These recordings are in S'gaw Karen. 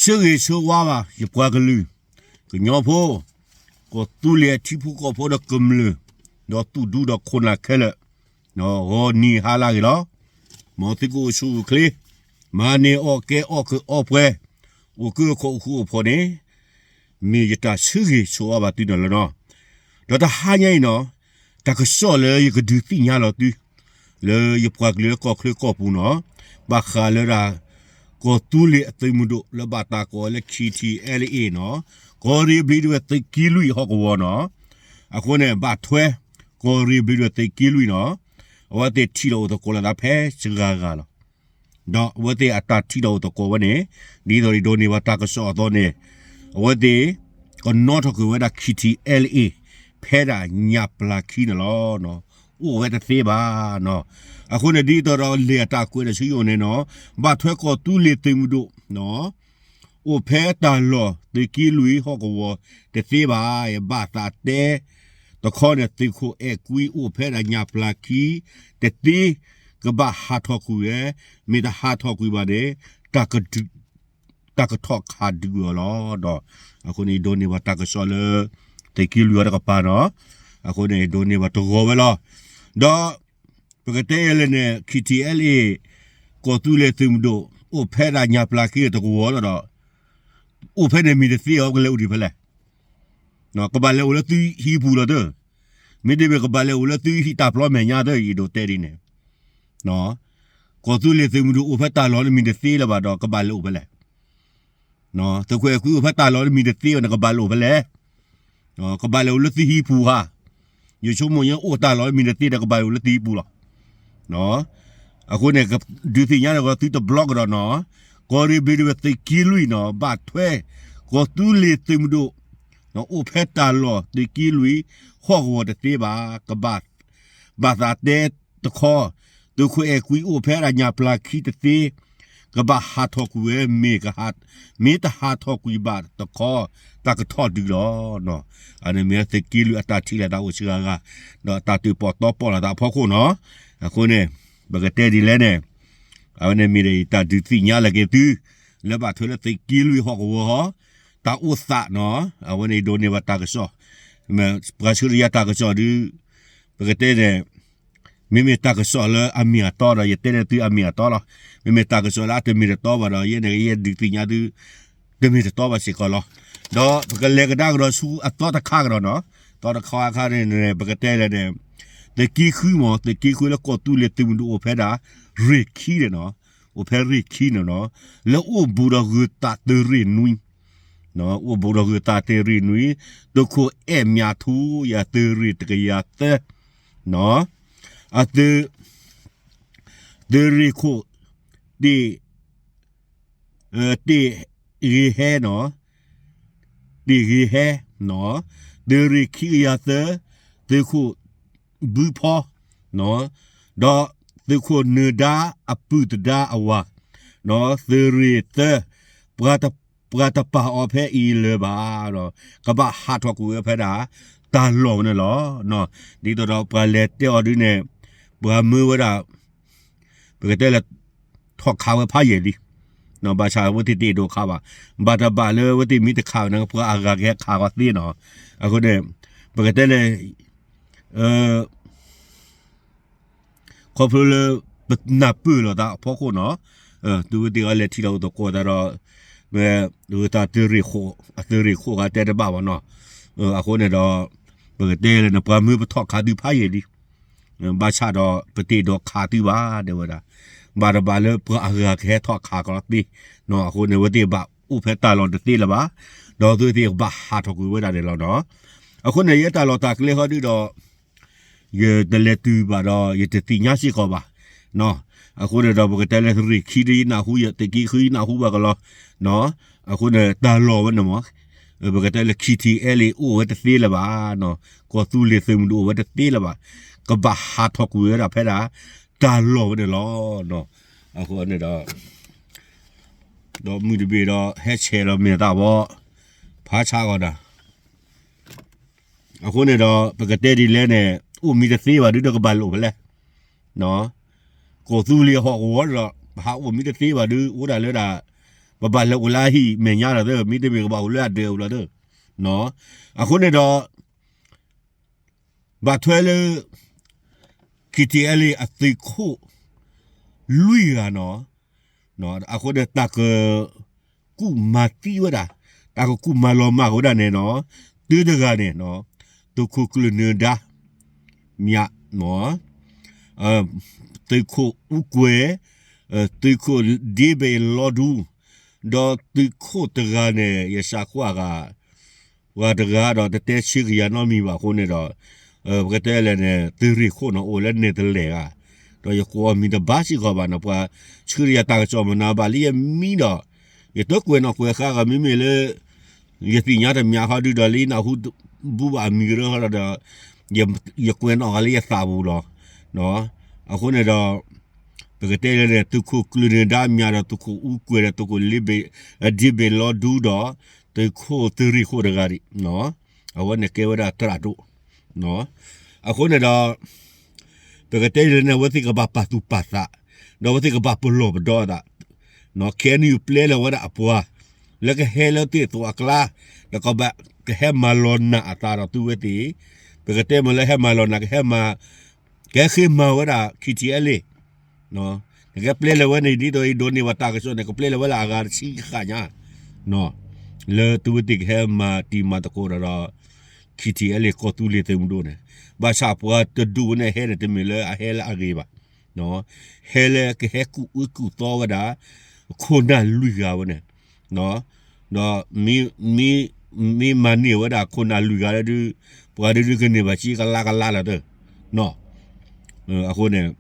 ဆၢဂ့ၤဆၢဝါဘၣ် ယပှၤကလုာ် ကညီဖိ, ကီၢ်သူလ့ၤအထံဖိကီၢ်ဖိဒီးကမျၢၢ်, ဒီးသူၣ်ဒူဒီးခိၣ်နၢ်ခဲလၢာ်, ဂီၤနံၤဟါလၢအဂ့ၤလီၤ. မ်သုကအိၣ်ဆူၣ်အိၣ်ချ့, မၤန့ၢ်အီၣ်ကဲအီၣ်ကၢအီၣ်ပှဲၤ, အိၣ်ကၢခိၣ်အိၣ်ဃူအိၣ်ဖိးန့ၣ် မ့ၢ်ယတၢ်ဆၢဂ့ၤဆၢဝါဘၣ်သုန့ၣ်လီၤနီၤ. ဒီးတဟါညါအံၤနီၤ, တၢ်ကစီၣ်လၢယကဒုးသ့ၣ်ညါလီၤသု လၢယပှၤကလုာ်လၢကီၢ်ချၢကီၢ်ပူၤနီၤ, ဘၣ်ဃးလၢဒၣ် ကီၢ်သူလ့ၤအသုးမုၢ်ဒိၣ်လၢဘၣ်တၢ်ကိးဝဲလၢ ခံထံအဲလ်အ့ၣ်နီၤ, ကီၢ်ရ့ၣ်ဘျံးဒဝဲၢ်သုးက့လွံၢ်ဟီၣ်ကဝီၤနီၤ, အဃိန့ၣ် ဘၣ်ထွဲ ကီၢ်ရ့ၣ်ဘျံးဒဝဲၢ်သုးက့လွံၢ်နီၤ, အဝဲသ့ၣ်ထံၣ်လိာ်အိၣ်သကိးလိာ်သးဖဲစှၤဂၤလီၤ. ဒီးအဝဲသ့ၣ်အတၢ်ထံၣ်လိာ်အိၣ်သကိးဝဲန့ၣ်, ဒ်သိးယဒိးန့ၢ်ဘၣ်တၢ်ကစီၣ်အသိးန့ၣ်, အဝဲသ့ၣ် ကနီၣ်ထီၣ်ကွံာ်ဝဲဒၣ် ခံထံအဲလ်အ့ၣ် ဖဲဒၣ်ညၣ်ပျၢ်ခံန့ၣ်လီၤ. အိၣ်ဝဲတသ့ဘၣ်နီၤ. အဃိန့ၣ် ဒ်သိးဒီးလဲၤအတၢ်ကွဲးဒီးဆူယအိၣ်န့ၣ်နီၤ, ဘၣ်ထွဲကီၢ်သူလ့ၤသုးမုၢ်ဒိၣ်နီၤ, အိၣ်ဖဲတၢ်လီၢ်သုးက့လွံၢ်ဟီၣ်ကဝီၤတသ့ဘၣ်, ဘၣ်သးတဲတခီန့ၣ် သုးခိၣ်အဲၣ်ကွံအိၣ်ဖဲဒၣ်ညၣ်ပျၢ်ခံတသ့, ကဘၣ်ဟးထီၣ်ကွံာ်ဝဲ, မ့ၢ်တဟးထီၣ်ကွံာ်ဘၣ်န့ၣ် တၢ်ကဒုး တၢ်ကထီၣ်ခးဒုးအီၤလီၤ. ဒီးအဃိန့ၣ် ယဒိးန့ၢ်ဘၣ်တၢ်ကစီၣ်လၢ သုးက့လွံၢ်အီၤတကပၤနီၤ, အဃိန့ၣ် ယဒိးန့ၢ်ဘၣ်တဂီၤဝဲလီၤ. ဒီးပကတဲလဲၣ်န့ၣ် ခံထံအဲလ်အ့ၣ် ကီၢ်သူလ့ၤသုးမုၢ်ဒိၣ် အိၣ်ဖဲဒၣ်ညၣ်ပျၢ်ခံတကဝီၤလီၤဒီး အိၣ်ဖဲန့ၣ်မ့ၢ်တသ့အီၤ ကလဲၤအိၣ်ဒံးဖဲလဲၣ်. ကဘၣ်လဲၤအိၣ်လၢသုဟံၣ်ပူၤလီၤတၢ်, မ့တမ့ၢ်ကဘၣ်လဲၤအိၣ်လၢသုဟံၣ်တၢ်ပျီမဲာ်ညါတၢ် ယဒိးတဲဒ်န့ၣ် ကီၢ်သူလ့ၤသုးမုၢ်ဒိၣ်အိၣ်ဖဲတၢ်လီၢ်န့ၣ်မ့ၢ်တသ့လၢၤဘၣ်ဒီး ကဘၣ်လဲၤအိၣ်ဖဲလဲၣ်. သုးခိၣ်အဲၣ်ကွံအိၣ်ဖဲတၢ်လီၢ်န့ၣ်မ့ၢ်တသ့ဘၣ်န့ၣ် ကဘၣ်လဲၤအိၣ်ဖဲလဲၣ်. ကဘၣ်လဲၤအိၣ်လၢသုဟံၣ်ပူၤဧါ. ယဆိကမိၣ်ညါအိၣ်တၢ်လီၢ်န့ၣ်မ့ၢ်တသ့ဒီး ကဘၣ်လဲၤအိၣ်လၢသုဟံၣ်ပူၤလီၤ. အဃိန့ၣ် ဒုးသ့ၣ်ညါန့ၣ်ဒီးသုတဘျီကဒီးနီၤ, ကီၢ်ရ့ၣ်ဘျံးဒဝဲၢ်သုးက့လွံၢ်နီၤ ဘၣ်ထွဲ ကီၢ်သူလ့ၤသုးမုၢ်ဒိၣ် အိၣ်ဖဲတၢ်လီၢ်သုးက့လွံၢ် ဟီၣ်ကဝီၤတသ့ဘၣ်, ကဘၣ် ဘၣ်သးတဲတခီ, သုးခိၣ်အဲၣ်ကွံအိၣ်ဖဲဒၣ်ညၣ်ပျၢ်ခံတသ့, ကဘၣ်ဟးထီၣ်ကွံာ်ဝဲ မ့ၢ်ကဟး, မ့ၢ်တဟးထီၣ်ကွံာ်ဘၣ်တခီ, တၢ်ကထီၣ်ဒုးလီၤ. အန့ၣ်မ့ၢ်သုးက့လွံၢ်အတၢ်ထံၣ်လိာ်သးအိၣ်စှၤဂၤ, ဒီးတၢ်တုၤပီၣ်တီပီၣ်လိာ်သးအဖီခိၣ်နီၤ. အဃိန့ၣ် ပကတဲဒ်လဲၣ်န့ၣ်, အဝဲန့ၣ်မ့ၢ်ဒီးတၢ်ဒုးသ့ၣ်ညါလီၤက့ၤသု, လၢဘၣ်ထွဲလၢသုးက့လွံၢ်ဟီၣ်ကဝီၤဟီ, တၢ်အိၣ်သးနီၤ, အဝဲန့ၣ်ဒိးန့ၢ်ဘၣ်တၢ်ကစီၣ်, ပှၤဆှၢတယါတၢ်ကစီၣ်ဒုး, ပကတဲန့ၣ် မ့မ့ၢ်တၢ်ကစီၣ်လၢအမ့ၢ်အတီဒီး ယတဲန့ၢ်သုအမ့ၢ်အတီလီၤ. မ့မ့ၢ်တၢ်ကစီၣ်လၢအတမ့ၢ်တတီဘၣ်ဒီး ယဲန့ၣ် ယဲဒုးသ့ၣ်ညါသု တမ့ၢ်တတီဘၣ်စ့ၢ်ကီးလီၤ. ဒီးပကလဲၤကဒါကဒီးဆူအသီတခါကဒီးနီၤ, သီတခါခါန့ၣ် ပကတဲလဲၣ်န့ၣ်, သုးက့ဃုမ့ၢ် သုးက့ဃုလၢကီၢ်သူလ့ၤသုးမုၢ်ဒိၣ်အိၣ်ဖဲဒၣ် ရ့ၣ်ခံန့ၣ်နီၤ, အိၣ်ဖဲရ့ၣ်ခံန့ၣ်နီၤ, လၢအိၣ်ဘူးဒီးဂုၤသးသုးရ့ၣ်နွံ အိၣ်ဘူးဒီးဂုၤသးသုးရ့ၣ်နွံ, သုးခိၣ်အဲၣ်မၠးထူယၤသုးရ့ၣ်တကယၤသၢ, အသုး, သုးရ့ၣ်ခိၣ်, တ့ၢ်, တ့ၢ်ဂ့ၤဟဲနီၤ, တ့ၢ်ဂ့ၤဟဲ, သုးရ့ၣ်ခံကယၤသၢ, သုးခိၣ်ဘုဖီ ဒီးသုးခိၣ်နၢၤဒါအပုၢ်သဒါအဝၤ, သုးရ့ၣ်သၢ, ပှၤတပာ်အီၤဖဲအံၤလၢၤဘၣ်ဒီး ကဘၣ်ဟးထီၣ်ကွံာ်ဝဲဖဲဒၣ် တၢ်လီၢ်ဝဲန့ၣ်လီၤ. ဒ်သိးဒီးပှၤလဲၤတဲအီၤဒ်န့ၣ်, ပှၤမၢဝဲဒၣ် ပကတဲလၢ ထီၣ်ခးဝဲဖးယံာ်လံ, ဘၣ်ဆၣ်အဝဲသ့ၣ်တအဲၣ်ဒိးခးဘၣ်, ဘၣ်တဘၣ်လၢအဝဲသ့ၣ်မ့ၢ်တခးန့ၣ် ပှၤအဂၤကဟဲခးအီၤသ့နီၤ. အဃိန့ၣ် ပကတဲလၢ ခီဖျိလၢ ပနၢ်ပၢၢ်လိာ်သးအဖီခိၣ်နီၤ, သုဝဲသ့ၣ်အီၤလဲၤထံၣ်လိာ်အိၣ်သကိးသးဒီး မ့ၢ်ဝဲသးသုးရ့ၣ်ခိၣ် အသုးရ့ၣ်ခိၣ်ဂၤတဲတဘၣ်ဘၣ်နီၤ. အဃိန့ၣ်ဒီး ပကတဲလၢန့ၣ် ပှၤမၢပထီၣ်ခးသုဖးယံာ်လံ, ဘၣ်ဆၣ်ဒီး ပတအဲၣ်ဒိးခးသုဘၣ် တဲဝဲဒၣ်, ဘၣ်တဘၣ်လၢပှၤအဂၤကဟဲထီၣ်ခးကီးသ့, အဃိန့ၣ် အဝဲသ့ၣ်ဘၣ်အိၣ်ဖဲတၢ်လီၢ်တသ့လၢၤဘၣ်, ဒီးသုဝဲသ့ၣ်ကဘၣ်ဟးထီၣ်ကွံာ်ဝဲဒၣ်န့ၣ်လီၤနီၤ. အဃိန့ၣ် ယတၢ်လီၢ်တၢ်ကျဲဃီဒုဒီး ယတလဲၤတုၤဘၣ်ဒီး ယတသ့ၣ်ညါစ့ၢ်ကီးဘၣ်. အဃိန့ၣ်ဒီး ပကတဲလၢသုးရ့ၣ်ခံဒု ယနၢ်ဟူယဲ သုးက့ဃုယနၢ်ဟူဘၣ်ကလီၤ. အဃိန့ၣ် တၢ်လီၢ်ဝဲန့ၣ်မ့ၢ် ပကတဲလၢ ခံထံအဲလ့ၣ် အိၣ်ဝဲတသ့လၢၤဘၣ်, ကီၢ်သူလ့ၤသုးမုၢ်ဒိၣ်အိၣ်ဝဲတသ့လၢၤဘၣ်, ကဘၣ်ဟးထီၣ်ကွံာ်ဝဲဒၣ်ဖဲဒၣ် တၢ်လီၢ်ဝဲန့ၣ်လီၤ. အဃိန့ၣ်ဒီး ဒီးမုၢ်တဘ့ၣ်ဒီး ဟဲဆဲးလီၤမ့ၢ်သးဝီ ဖးဆါဂီၤဒၣ် အဃိန့ၣ်ဒီး ပကတဲဒ်လဲၣ်န့ၣ် အိၣ်မံတသ့ဘၣ်ဒုဒီး ကဘၣ်လိာ်ဖဲလဲၣ်. ကီၢ်သူလ့ၤဟီၣ်ကဝီၤဒီး ပဟးအိၣ်မံတသ့ဘၣ်ဒု အိၣ်ဒၣ်လၢဒၣ် ပဘၣ်လဲၤအိၣ်လၢအဟံၣ်မဲာ်ညါလီၤသၢ, မ့တမ့ၢ်ကဘၣ်အိၣ်လၢအဒၢးအပူၤလီၤသၢ. အဃိန့ၣ်ဒီး ဘၣ်ထွဲလၢ ခံထံၣ်အဲလ့ၣ် အသုးခိၣ် လွံၢ်ဂၤနီၤ, အဃိန့ၣ် တၢ်ကကူၣ်မၤသံဝဲဒၣ်, တၢ်ကကူၣ်မၤလီၤမၢ်က့ၤဝဲဒၣ်န့ၣ်နီၤ, တၢတဂၤန့ၣ် သုးခိၣ်ကျၢၢ်နၢၤဒါ မၠး, သုးခိၣ်အူကွဲၤ, သုးခိၣ်ဒ့ဘ့ၣ်လီဒူ, ဒီးသုးခိၣ်တဂၤန့ၣ် ယစးကွၢ်ဂၤ ပှၤတဂၤဒီးတတဲဆၢကယၤနီတမံၤဘၣ်အဃိန့ၣ်ဒီး, ပကတဲလဲၣ်န့ၣ် သုးရ့ၣ်ခိၣ်နီၤ အိၣ်လၢနဲၣ်သလဲၣ်ဧါ, ဒီးယကိးအမံၤတဘၣ်စ့ၢ်ကီးဘၣ်နီၤ, ပှၤဆှၢယၤတၢ်ကစီၣ်မနုၤဘၣ်လၢယမံဒီး, ယတကွဲးနီၣ်ကွဲးဃါဂၤ မ့မ့ၢ်လၢ ယသ့ၣ်ညါတမံၤဃီဒုဒီး လၢနၢ်ဟူဘူးဘၣ်အမံၤကရၢဃီဒီး, ယကွဲးနီၣ်ဃာ်လၢယသးပူၤလီၤ. အဃိန့ၣ်ဒီး ပကတဲလဲၣ်န့ၣ် သုးခိၣ်ကျၢၢ်နၢၤဒါ မၠးဒီး သုးခိၣ်အူကွဲၤဒီး သုးခိၣ်ဒ့ဘ့ၣ်လီဒူဒီး သုးခိၣ်သုးရ့ၣ်ခိၣ်တဂၤဒံး, အဝဲန့ၣ်ကဲဝဲဒၣ်သရၣ်ဒိၣ်. အဃိန့ၣ်ဒီး ပကတဲလဲၣ်န့ၣ် အဝဲသ့ၣ်ကဘၣ်ပာ်သူၣ်ပာ်သး, ဒီးအဝဲသ့ၣ်ကဘၣ်ပလီၢ်ပဒီအသး, ခဲအံၤန့ၣ် ပျဲလီၤဝဲဒၣ်အပှၤ လၢကဟဲလၢသ့ၣ်အသိးအကျါ, ဒီးကဘၣ်ကဟဲမၤလီၤနၢ်အသးဒီးသုဝဲသ့ၣ်, ပကတဲမ့ၢ်လၢဟဲမၤလီၤနၢ် ကဟဲမၤ ကဟဲဃ့မၤဝဲဒၣ် ခံထံၣ်အဲလ့ၣ်, နကပျဲလၢၤဝဲန့ၣ် ဒ်သိးယဒိးန့ၢ်ဘၣ်တၢ်ကစီၣ်န့ၣ် ကပျဲလၢၤဝဲလၢအဂၤတဆံဃၣ်ညါ, လၢသုဝဲသ့ၣ်ကဟဲမၤတံၤမၤသကိးဒီး ခံထံၣ်အဲလ့ၣ် ကီၢ်သူလ့ၤသုးမုၢ်ဒိၣ်န့ၣ်, ဘၣ်ဆၣ်ပှၤတဒူၣ်ဝဲန့ၣ်ဟဲန့ၣ် တမ့ၢ်လၢအဟဲလၢအဂ့ၤဘၣ်, ဟဲလၢကဟဲကူၣ်အၢကူၣ်သီဝဲဒၣ် ခိၣ်နၢ်လွံၢ်ဂၤဝဲန့ၣ်, ဒီး မ့ၢ်မၤန့ၢ်ဝဲဒၣ်ခိၣ်နၢ်လွံၢ်ဂၤလၢဒုး ပှၤဒုးဒုးကန့ၢ်ဘၣ်စ့ကလါကလါလီၤသၢ, အဃိန့ၣ်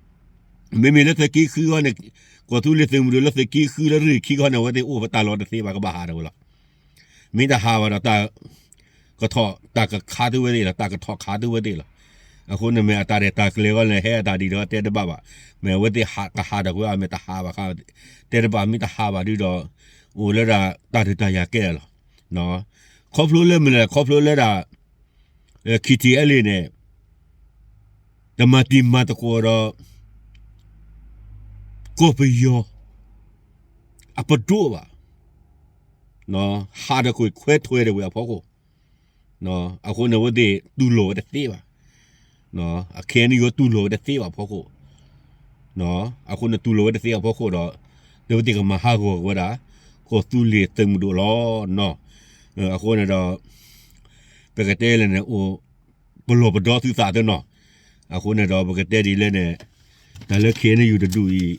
မ့မ့ၢ်လၢသုးက့ဃုအံၤန့ၣ်, ကီၢ်သူလ့ၤသုးမုၢ်ဒိၣ်လၢသုးက့ဃုလၢရ့ၣ်ခံခီန့ၣ် အဝဲသ့ၣ်အိၣ်ဖဲတၢ်လီၢ်တသ့ဘၣ် ကဘၣ်ဟးထီၣ်ဝဲလီၤ. မ့ၢ်တဟးဘၣ်ဒီး တၢ်ကထီၣ်တၢ်ကခးသုဝဲသ့ၣ်လီၤ, တၢ်ကထီၣ်ခးသုဝဲသ့ၣ်လီၤ. အဃိန့ၣ်မ့ၢ်အတၢ်ရဲၣ်တၢ်ကျဲၤဂီၢ်န့ၣ် ဟဲအတၢ်ဒ်ဒီးတဲတဘၣ်ဘၣ်, မ့ၢ်အဝဲသ့ၣ်ကဟးထီၣ်ကွံာ်အီၤ မ့ၢ်တဟးဘၣ်ဃါ တဲတဘၣ် မ့ၢ်တဟးဘၣ်ဒုးဒီး အိၣ်လၢဒၣ်တၢ်ဒုးတၢ်ယၤကဲလီၤ. ခီဖျိလၢမနုၤလဲၣ် ခီဖျိလၢဒၣ် ခံထံၣ်အဲလ့ၣ်န့ၣ် တမၤတံၤမၤသကိးဒီး ကီၢ်ပယီၤ အပဒိၣ်ဘၣ်, ဟးထီၣ်ကွံာ်ခွဲးထွဲထီၣ်ဝဲအဖီခိၣ်, အဃိန့ၣ် အဝဲသ့ၣ်တူၢ်လိာ်ဝဲတသ့ဘၣ်, အခဲအံၤန့ၣ် ယိၤတူၢ်လိာ်ဝဲတသ့ဘၣ်အဖီခိၣ်, အဃိန့ၣ် တူၢ်လိာ်ဝဲတသ့အဖီခိၣ်ဒီး သုဝဲသ့ၣ်ကမၤဟးဂီၤက့ၤဝဲဒၣ် ကီၢ်သူလ့ၤသုးမုၢ်ဒိၣ်လီၤ. အဃိန့ၣ်ဒီး ပကတဲလဲၣ်န့ၣ် အိၣ်ပလီၢ်ပဒီသုသးသနီၤ, အဃိန့ၣ်ဒီး ပကတဲဒ်လဲၣ်န့ၣ် တၢ်လၢ ခ့ၣ်အဲၣ်ယူၣ် တဒူၣ်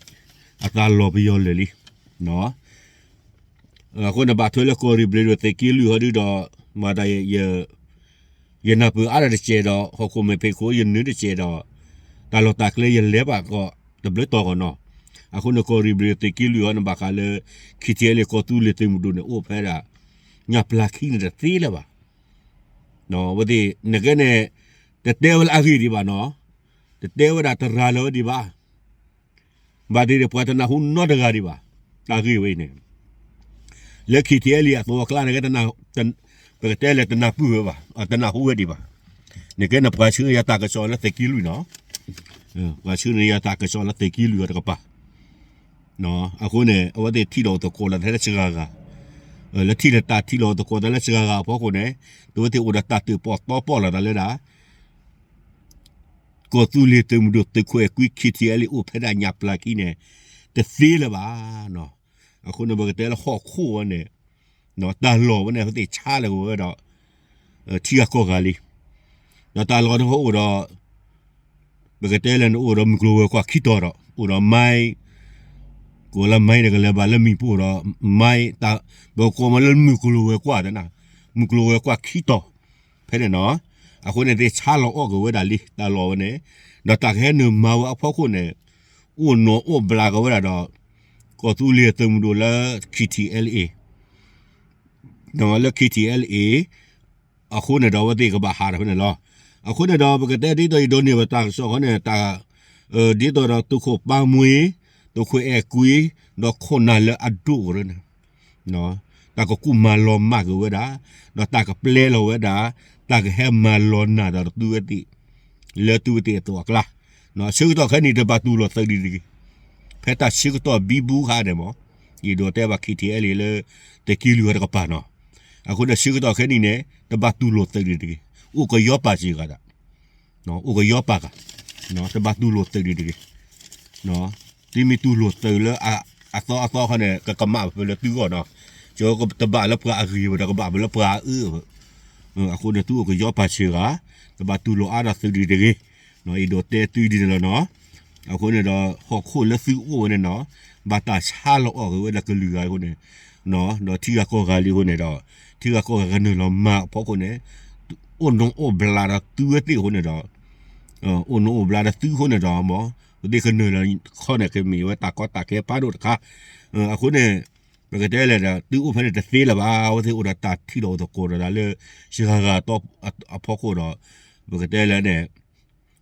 အံၤ အသးလီၤပယီၤလၢာ်လံ. အဃိန့ၣ် ဘၣ်ထွဲလၢကီၢ်ရ့ၣ်ဘျ့းဒိၣ်သုးက့လွံၢ်ဟီဒုဒီး မၤတၢ် ယနၢ်ပၢၢ်အါတကဲးဒီး ဟီၣ်ခိၣ်မဲာ်ဖံးခိၣ်ယနၢၤတကဲးဒီး တၢ်လီၢ်တၢ်ကျဲယလဲၤဘၣ်ကီးတဘျုးတီၤကီးနီၤ. အဃိန့ၣ် ကီၢ်ရ့ၣ်ဘျ့းဒိၣ်သုးက့လွံၢ်ဟီန့ၣ် ဘၣ်ဃးလၢ ခံထံၣ်အဲလ့ၣ် ကီၢ်သူလ့ၤသုးမုၢ်ဒိၣ်န့ၣ် အိၣ်ဖဲဒၣ် ညၣ်ပျၢ်ခံန့ၣ်တသ့လၢၤဘၣ်. အဝဲသ့ၣ် နကဲန့ၣ် တတဲဝဲလၢအဂ့ၢ်ဒံးဘၣ်နီၤ, တတဲဝဲဒၣ်တရၤလီၤဝဲဒံးဘၣ်. ဘၣ်သ့ၣ်ဒီးပှၤတနၢ်ဟူနီတဂၤဒံးဘၣ်, တၢ်ဂ့ၢ်ဝဲအံၤန့ၣ် လၢ ခံထံၣ်အဲလ့ၣ် အသိးအကျါန့ၣ် ပကတဲလဲၣ် တနၢ်ပၢၢ်ဝဲဘၣ်, တနၢ်ဟူဝဲဒံးဘၣ်. နကဲန့ၣ် ပှၤဆှၢယၤတၢ်ကစီၣ်လၢသုးက့လွံၢ်နီၤ, ပှၤဆှၢန့ၢ်ယၤတၢ်ကစီၣ်လၢသုးက့လွံၢ်အီၤတကပၤ. အဃိန့ၣ် အဝဲသ့ၣ်ထံၣ်လိာ်သကိးလိာ်သးလၢစှၤဂၤ, လၢထံၣ်လိာ်တၢ်ထံၣ်လိာ်သကိးသးလၢစှၤဂၤအဖီခိၣ်န့ၣ် သုဝဲသ့ၣ်အိၣ်ဒီးတၢ်တၢၣ်ပီၣ်တီပီၣ်လိာ်သးလၢဒၣ် ကီၢ်သူလ့ၤသုးမုၢ်ဒိၣ်သုးခိၣ်အဲၣ်ကွံ ခံထံၣ်အဲလ့ၣ် အိၣ်ဖဲဒၣ်ညၣ်ပျၢ်ခံန့ၣ် တသ့လၢၤဘၣ်. အဃိန့ၣ် ပကတဲလၢဟီၣ်ခိၣ်ဝဲန့ၣ် တၢ်လီၢ်ဝဲန့ၣ် အဝဲသ့ၣ်ဆါလီၤက့ၤဝဲဒီး ထံဂၤကီၢ်ဂၤလံ. ဒီးတၢ်လီၢ်န့ၣ်အိၣ်ဒီး ပကတဲလဲၣ်န့ၣ် အိၣ်ဒီးမုၢ်ကျိၤဝဲၤကွာ်ခံတီၤဒီး အိၣ်ဒီးမါ ကိးလၢမါန့ၣ် ကလဲၤဘၣ်လၢမံၤပအိၣ်ဒီး မါ ပကိးမးလၢမုၢ်ကျိၤဝဲၤကွာ်သနာ်, မုၢ်ကျိၤဝဲၤကွာ်ခံတီၤ ဖဲန့ၣ်နီၤ. အဃိန့ၣ် သ့ၣ်ဆါလီၤအီၣ်က့ၤဝဲဒၣ်လံ တၢ်လီၢ်ဝဲန့ၣ်, ဒီးတၢ်ကဟဲနုာ်မၤဝဲအဖီခိၣ်န့ၣ် အိၣ်နီၢ်အိၣ်ဘျးက့ၤဝဲဒၣ်ဒီး ကီၢ်သူလ့ၤသုးမုၢ်ဒိၣ်လၢ ခံထံၣ်အဲလ့ၣ် လၢ ခံထံၣ်အဲလ့ၣ် အဃိန့ၣ်ဒီး အဝဲသ့ၣ်ကဘၣ်ဟးထီၣ်ဖဲန့ၣ်လီၤ. အဃိန့ၣ်ဒီး ပကတဲဒ်သိးယဒိးန့ၢ်ဘၣ်တၢ်ကစီၣ်ဃီန့ၣ် တၢ် ဒ်သိးဒီးသုးခိၣ်ပၢ်မှံ, သုးခိၣ်အဲၣ်ကွံ, ဒီးခိၣ်နၢ်လၢအဒိၣ်ကရၢန့ၣ် တၢ်ကကူၣ်မၤလီၤမၢ်က့ၤဝဲဒၣ်, ဒီးတၢ်ကပျဲလီၤဝဲဒၣ်, တၢ်ကဟဲမၤလီၤနၢ်ဒီးသုဝဲသ့ၣ် လၢသုဝဲသ့ၣ်အသိးအကျါ, ဆၢကတီၢ်ခဲအံၤန့ၣ် တဘၣ်တူၢ်လိာ်သုးဒံးတဂ့ၤ, ဖဲတၢ်ဆၢကတီၢ်ဘံဘူခါန့ၣ်မး ယအဲၣ်ဒိးတဲဘၣ် ခံထံအဲလ့ၣ် လၢ သုးက့လွံၢ်အီၤတကပၤနီၤ. အဃိန့ၣ် ဆၢကတီၢ်ခဲအံၤန့ၣ် တဘၣ်တူၢ်လိာ်သုးဒံးတဂ့ၤ, အိၣ်ကယီပာ်စ့ၢ်ဂၤဒၣ်, အိၣ်ကယီပာ်ဂၤ, တဘၣ်တူၢ်လိာ်သုးဒံးတဂ့ၤ. သုမ့ၢ်တူၢ်လိာ်သုးလၢအသီအသီခီန့ၣ် ကကမၣ်ဖဲလၢသုဂီၢ်နီၤ, ကတဘၣ်လၢပှၤအဂ့ၤဘၣ်ဒီး ကဘၣ်ဖဲလၢပှၤအအၢ, အဃိန့ၣ် သုအိၣ်ကယီပာ်စ့ၢ်ဂၤ, တဘၣ်တူၢ်လိာ်အါဒီးသုးဒံးတဂ့ၤ. အဲၣ်ဒိးတဲသုဒ်န့ၣ်လီၤနီၤ. အဃိန့ၣ်ဒီး ဟီၣ်ခိၣ်လၢသုအိၣ်ဝဲန့ၣ်နီၤ, ဘၣ်တၢ်ဆါလီၤအီၣ်က့ၤဝဲဒၣ်ကလုာ်ဂၤအဃိန့ၣ်, ဒီးထံဂၤကီၢ်ဂၤလံအဃိန့ၣ်ဒီး, ထံဂၤကီၢ်ဂၤကနုာ်လီၤမၤအဖီခိၣ်န့ၣ်, အိၣ်နူအိၣ်ဘျးဒီးသုဝဲသ့ၣ်အဃိန့ၣ်ဒီး, အိၣ်နူအိၣ်ဘျးဒီးသုအဃိန့ၣ်ဒီး, ပသ့ၣ်ကနုာ်လီၤခီန့ၣ် ကမ့ၢ်ဝဲတၢ်ကီတၢ်ခဲဖးဒိၣ်တခါ. အဃိန့ၣ် ပကတဲလဲၣ်ဒီး သုအိၣ်ဖဲန့ၣ်တသ့လၢၤဘၣ်, အဝဲသ့ၣ်အိၣ်ဒီးတၢ်ထံၣ်လိာ်အိၣ်သကိးဒီးတၢ်လၢ စှၤဂၤအဖီခိၣ်ဒီး, ပကတဲလဲၣ်န့ၣ်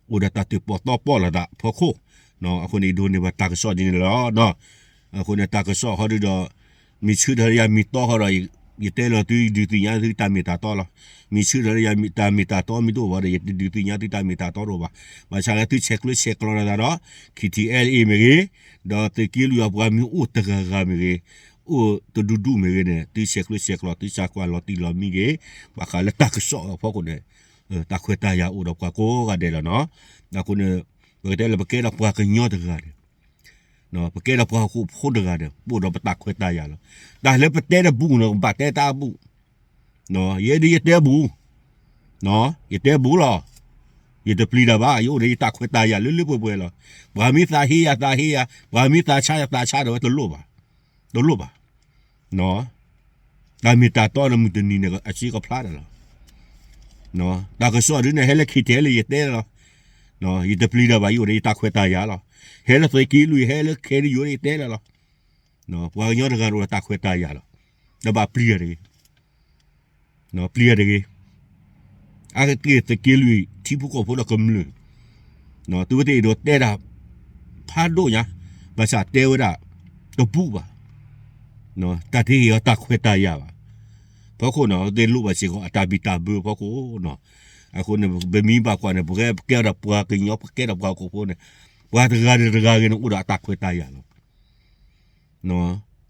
အိၣ်ဒီးတၢ်တၢၣ်ပီၣ်တီပီၣ်လိာ်သးအဖီခိၣ်, အဃိန့ၣ် ယဒိးန့ၢ်ဘၣ်တၢ်ကစီၣ်ဒ်န့ၣ်လီၤ. အဃိန့ၣ် တၢ်ကစီၣ်ဃီဒုဒီး, မ့ၢ်ဆၢထၢၣ်လၢယၤမ့ၢ်တီဃီဒီး, ယတဲလီၤသု ယဒုးသ့ၣ်ညါသုတၢ်မ့ၢ်တၢ်တီလီၤ. မ့ၢ်ဆၢထၢၣ်လၢယၤတၢ်မ့ၢ်တၢ်တီမ့ၢ်တအိၣ်ဘၣ်ဒီး ယတဒုးသ့ၣ်ညါသုတၢ်မ့ၢ်တၢ်တီတအိၣ်ဘၣ်. ဘၣ်ဆၣ်လၢသုဆဲးကျၢဆဲးကျိးလိာ်သးဒီး ခံထံအဲလ့ၣ်မ့ၢ်ဂ့ၤ, ဒီးသုးက့လွံၢ်အပှၤမ့ၢ်အိၣ်တဂၤဂၤမ့ၢ်ဂ့ၤ, အိၣ်တဒူဒူမ့ၢ်ဂ့ၤန့ၣ် သုဆဲးကျၢဆဲးကျိး သုစၢကွၢ်လီၤတံၢ်လီၤမံဂ့ၤ, ဘၣ်ဃးလၢတၢ်ကစီၣ်အဖီခိၣ်န့ၣ်, တၢ်ခွဲးတၢ်ယာ်အိၣ်ဒီးပှၤကိးဂၤဒဲးလီၤနီၤ. အဃိန့ၣ် ပကတဲလၢပကဲဒီးပှၤကညီတဂၤန့ၣ်, ပကဲဒီးပှၤဟီၣ်ခိၣ်ဖိတဂၤန့ၣ် ပအိၣ်ဒီးပတၢ်ခွဲးတၢ်ယာ်လီၤ. တၢ်လၢပတဲတဘူၣ်န့ၣ် ကဘၣ်တဲတၢ်ဘူၣ်, ယဲဒၣ်ယတဲဘူၣ်, ယတဲဘူၣ်လီၤ. ယတပျံၤတၢ်ဘၣ်, ယအိၣ်ဒီးယတၢ်ခွဲးတၢ်ယာ်လၢလၢပှဲၤပှဲၤလီၤ. ပှၤမ့ၢ်သးဟ့ယၤသးဟ့ယၤ, ပှၤမ့ၢ်သးဆါယၤသးဆါဒီးဝဲတလိၣ်ဘၣ်, တလိၣ်ဘၣ်. တၢ်မ့ၢ်တၢ်တီန့ၣ်မုၢ်တနံၤန့ၣ် အစ့ကဖျါတၢ်လီၤ. တၢ်ကစီၣ်ဒ်န့ၣ် ဟဲလၢခံထံအဲလ့ၣ်ယတဲလီၤ. ယတပျံၤတၢ်ဘၣ်, ယအိၣ်ဒီးယတၢ်ခွဲးတၢ်ယာ်လီၤ. ဟဲလၢသုးက့လွံၢ် ဟဲလၢခဲန့ၣ်ယအိၣ်ဒီးယတဲလီၤ. ပှၤကညီတဂၤအိၣ်ဒီးတၢ်ခွဲးတၢ်ယာ်လီၤ. တဘၣ်ပျံၤတဂ့ၤ, ပျံၤတဂ့ၤ. အါတက့ၢ်သုးက့လွံၢ်ထံဖိကီၢ်ဖိဒီးကမျၢၢ်, သုဝဲသ့ၣ်အဲၣ်ဒိးတဲတၢ်ဖးဒိၣ်ညါ, ဘၣ်ဆၣ်တဲဝဲဒၣ်တဘူၣ်ဘၣ်, တၢ်တဟ့ၣ်အီၤတၢ်ခွဲးတၢ်ယာ်ဘၣ်. ဖီခိၣ်န့ၣ် အဝဲသ့ၣ်လိၣ်ဘၣ်စ့ၢ်ကီးအတၢ်ဘံၣ်တၢ်ဘၢအဖီခိၣ်နီၤ. အဃိန့ၣ် ပမ့ၢ်ဘၣ်ကွၢ်န့ၣ် ပကဲဒီးပှၤကညီ ပကဲဒီးပှၤဟီၣ်ခိၣ်ဖိန့ၣ်, ပှၤတဂၤဒီးတဂၤဂ့ၤန့ၣ် အိၣ်ဒီးအတၢ်ခွဲးတၢ်ယာ်လီၤ.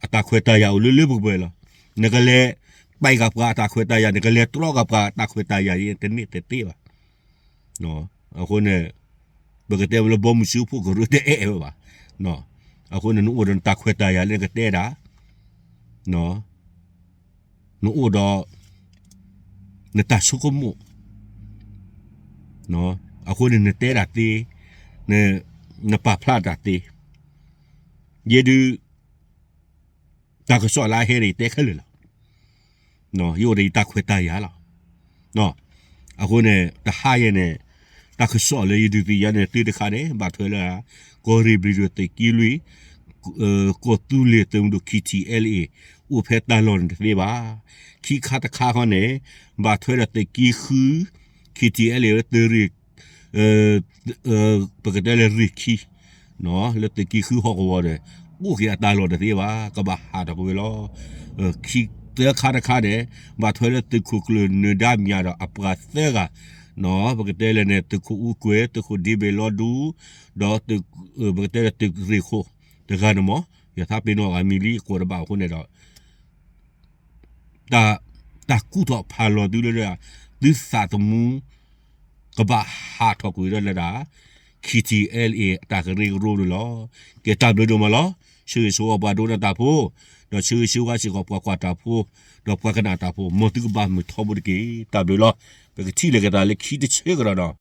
အတၢ်ခွဲးတၢ်ယာ်အိၣ်လၢလၢပှဲၤပှဲၤလီၤ. နကလဲၤပဲာ်ဂၤပှၤအတၢ်ခွဲးတၢ်ယာ်, နကလဲၤတြီဂၤပှၤအတၢ်ခွဲးတၢ်ယာ် တန့ၢ်တသ့ဘၣ်. အဃိန့ၣ် ပကတဲဝဲလၢဘီမုၢ်စၢဖှိၣ်ကရၢတအဲၣ်ဝဲဘၣ်. အဃိန့ၣ် နအိၣ်ဒီးနတၢ်ခွဲးတၢ်ယာ်လၢနကတဲဒၣ်, နအိၣ်ဒီး နတၢ်ဆိကမိၣ်, အဃိန့ၣ် နတဲဒၣ်သ့, နပာ်ဖျါတၢ်သ့, ယဲဒုး တၢ်ကစီၣ်လၢအဟဲန့ၣ် ယတဲခဲလၢာ်လီၤ. ယအိၣ်ဒီးယတၢ်ခွဲးတၢ်ယာ်လီၤ. အဃိန့ၣ် တဟါယဲန့ၣ် တၢ်ကစီၣ်လၢယဒုးသ့ၣ်ညါန့ၣ် သုတခါန့ၣ် ဘၣ်ထွဲလၢ ကီၢ်ရ့ၣ်ဘျံးဒိၣ်သုးက့လွံၢ် ကီၢ်သူလ့ၤသုးမုၢ်ဒိၣ် ခံထံအဲလ့ၣ် အိၣ်ဖဲတၢ်လီၢ်န့ၣ်တသ့ဘၣ်. ခံခါတခါဃီန့ၣ် ဘၣ်ထွဲဒီးသုးက့ဃု ခံထံအဲလ့ၣ် သုးရ့ၣ် ပကတဲလၢရ့ၣ်ခံ လၢသုးက့ဃုဟီၣ်ကဝီၤဒီး အိၣ်က့ၤအတၢ်လီၢ်တသ့ဘၣ်. ကဘၣ်ဟးထီၣ်ကွံာ်ဝဲလီၤ. ခံသၢခါတခါန့ၣ် ဘၣ်ထွဲလၢသုးခိၣ်ကျၢၢ်နၢၤဒါမၠးဒီးအပှၤသၢဂၤ, ပကတဲလၢန့ၣ် သုးခိၣ်အူကွဲၤ သုးခိၣ်ဒ့ဘ့ၣ်လီၤဒူ ဒီး ပကတဲလၢသုးရ့ၣ်ခိၣ်တဂၤန့ၣ်မ့ၢ် ယသးပ့ၤနီၣ်အမံၤလံအကိးတဘၣ်အဃိန့ၣ်ဒီး တၢ်ကူၣ်ထီၣ်ဖးလီၤသုလၢ သုသးသမူ ကဘၣ်ဟးထီၣ်ကွံာ်ဝဲဒၣ်လၢဒၣ် ခံထံအဲလ့ၣ် အတၢ်ကရၢကရိန့ၣ်လီၤ. ကဲတၢ်ဘျုးဒိၣ်မးလီၤ. ဆၢဂ့ၤဆၢဝါပှၤဒိကနၣ်တၢ်ဖိ, ဒီးဆၢဂ့ၤဆၢဝါစ့ၢ်ကီးပှၤကွၢ်တၢ်ဖိ, ဒီးပှၤကနၣ်တၢ်ဖိ, မ်သုကဘၣ်မုာ်ထီဘိတက့ၢ်. တၢ်ဘျုးလီၤ. ပကထံၣ်လိာ်က့ၤသးလၢခံတဆၢကဒီးနီၤ.